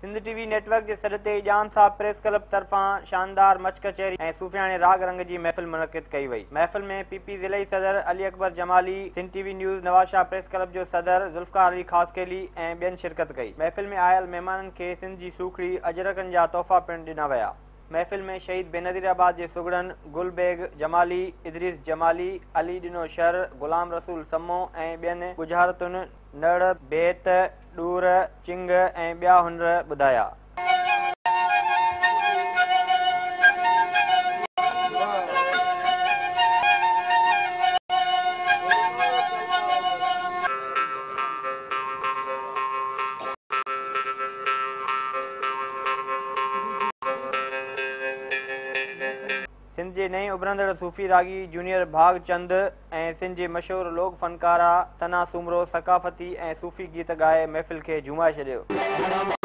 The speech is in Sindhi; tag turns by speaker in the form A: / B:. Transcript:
A: سنڌ ٽي وي نيٽ ورڪ جي سڏ تي ڄام صاحب پريس ڪلب طرفان شاندار مچ ڪچهري ۽ صوفياڻي راڳ رنگ جي محفل منعقد ڪئي وئي. محفل ۾ پي پي ضلعي صدر Ali Akbar Jamali, Sindh T V news Nawabshah press club جو صدر ذوالفقار علي خاصخيلي ۽ ٻين شرڪت ڪئي. محفل ۾ آيل مهمانن کي سنڌ جي سوکڙي اجرڪن جا تحفا پڻ ڏنا ويا. محفل ۾ شهيد بينظير آباد جي سگهڙن گل بيگ جمالي، ادريس جمالي، علي ڏنو شر، غلام رسول سمو ۽ ٻين ڳجهارتن نڙ، بيت، ڏور، چنگ ۽ ٻيا هنر ٻڌايا. سنڌ جي نئين اڀرندڙ صوفي راڳي جونيئر ڀاڳ چند ۽ سنڌ جي مشهور لوڪ فنڪاره ثنا سومرو ثقافتي ۽ صوفي گيت ڳائي محفل کي جهومائي ڇڏيو.